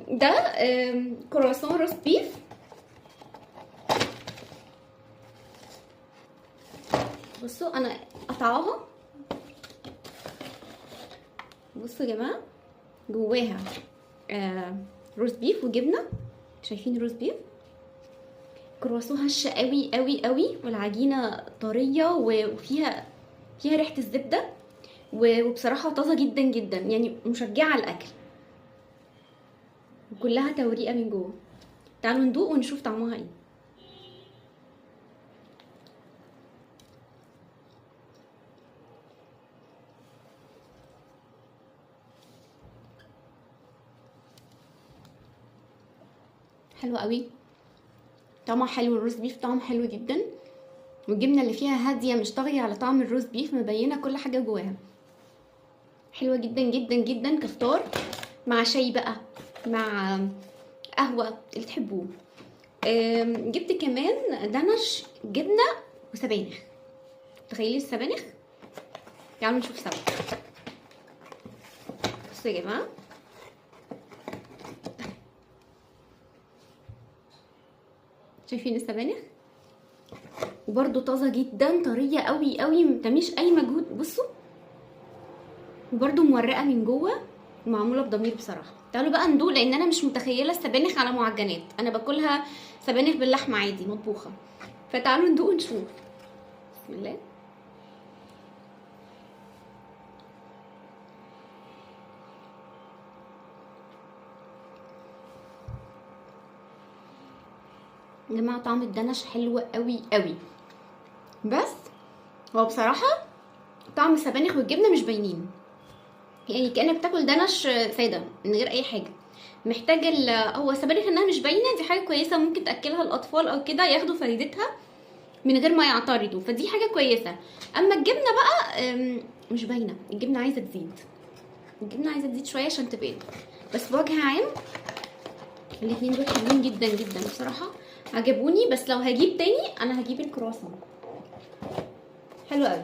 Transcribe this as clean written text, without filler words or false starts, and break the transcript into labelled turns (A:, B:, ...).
A: ده كرواسون roast beef. بصوا انا قطعاها، بصوا يا جماعة جواها roast beef وجبنه. شايفين roast beef؟ كرواسون هشه قوي قوي قوي، والعجينه طرية وفيها ريحه الزبدة، وبصراحة طازة جدا جدا، يعني مشجعه على الاكل، وكلها توريقه من جوه. تعالوا ندوق ونشوف طعمها ايه. حلوة قوي، طعمها حلو، ال roast beef طعمه حلو جدا، والجبنه اللي فيها هادية مش طاغية على طعم ال roast beef، مبينة كل حاجة جواها. حلوة جدا جدا جدا كفطار مع شاي بقى، مع قهوة، اللي تحبوه. جبت كمان دانش جبنه وسبانخ. تخيلي السبانخ، تعالوا نشوف سوا. بصوا يا جماعة، شايفين السبانخ؟ وبرده طازة جدا، طرية قوي قوي، ما بتعمليش اي مجهود. بصوا، وبرده مورقه من جوه ومعموله بضمير بصراحة. تعالوا بقى ندوق، لان انا مش متخيله السبانخ على معجنات، انا باكلها سبانخ باللحمه عادي مطبوخه. فتعالوا ندوق ونشوف. بسم الله. يا جماعة طعم الدنش حلو قوي قوي، بس هو بصراحة طعم السبانخ والجبنه مش باينين، يعني كانك بتاكل دنش ساده من غير اي حاجة. محتاجه هو السبانخ انها مش باينة، دي حاجة كويسة، ممكن تاكلها الاطفال او كده ياخدوا فايدتها من غير ما يعترضوا، فدي حاجة كويسة. اما الجبنة بقى، مش باينة، الجبنة عايزه تزيد، الجبنة عايزه تزيد شوية عشان تبان. بس بوجه عام الاتنين دول حلوين جدا جدا بصراحة، عجبوني. بس لو هجيب تاني انا هجيب الكرواسون، حلو قوي.